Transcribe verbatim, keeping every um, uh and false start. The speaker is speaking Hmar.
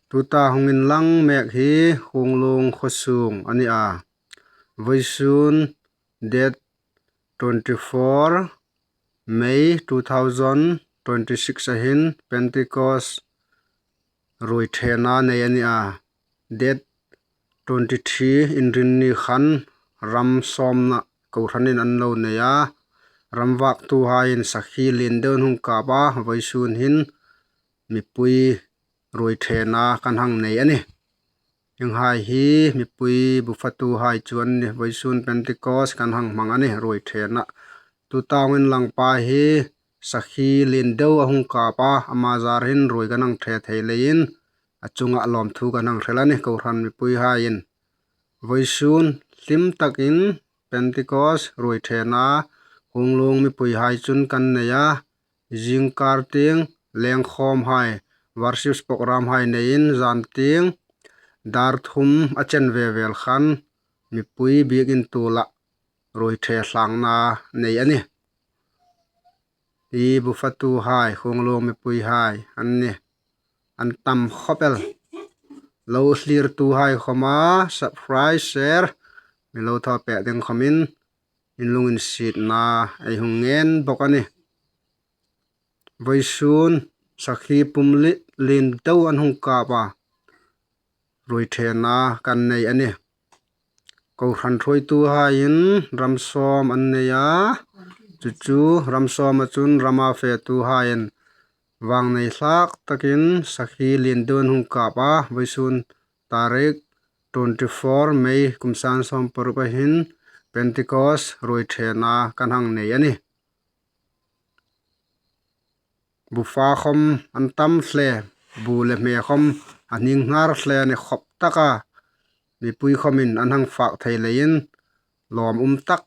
Tuta hung inlang mek hi Khuonglung khuosung a ni a. Vawisun date twenty-four May two thousand twenty-six a hin Pentecost ruoiṭhena nei a ni a. Date twenty-three Inrinni khan ram sawmna kohranin an lo nei a. Ramvaktuhaiin sakhi lien deu an hung kap a, vawisun hin mipui ruoiṭhena kan hang nei a nih. Hienghai hi mipui bufatuhai chu an nih, vawisun Pentecost kan hang hmang a nih, ruoiṭhena. Tuta hung inlang pa hi sakhi lien deu a hung kap a, ama zar hin ruoi kan hang ṭhe thei leiin a chunga lawmthu kan hang hril a nih, kohran mipuihaiin. Vawisun hlim takin Pentecost ruoiṭhena Khuonglung mipuihai chun kan nei a, zingkar tieng lengkhawmhai, worship programhai neiin zan tieng dar thum a chen ve vel khan mipui biekin tuolah ruoiṭhe hlangna nei a nih. Hi bufatuhai, Khuonglung mipuihai an nih. An tam khawp el. Lo thlirtuhai khawma subscribe, share mi lo thaw pek ding khawmin in lunginsietna ei hung ngen bawk a nih. Vawisun sakhi pumli lien deu an hung kap a, ruoiṭhena kan nei a nih. Kohran ṭhuoituhaiin ram sawm an nei a, chu chu ram sawma chun rama fetuhaiin vangnei hlak takin sakhi lien deu an hung kap a, vawisun tarik twenty-four May kum sang sawm paruk a hin Pentecost ruoiṭhena kan hang nei a nih. Bufa khawm an tam hle, bu le hme khawm a hning hnar hle a ni khawp tak a, mipui khawmin an hang fak thei leiin lawm um tak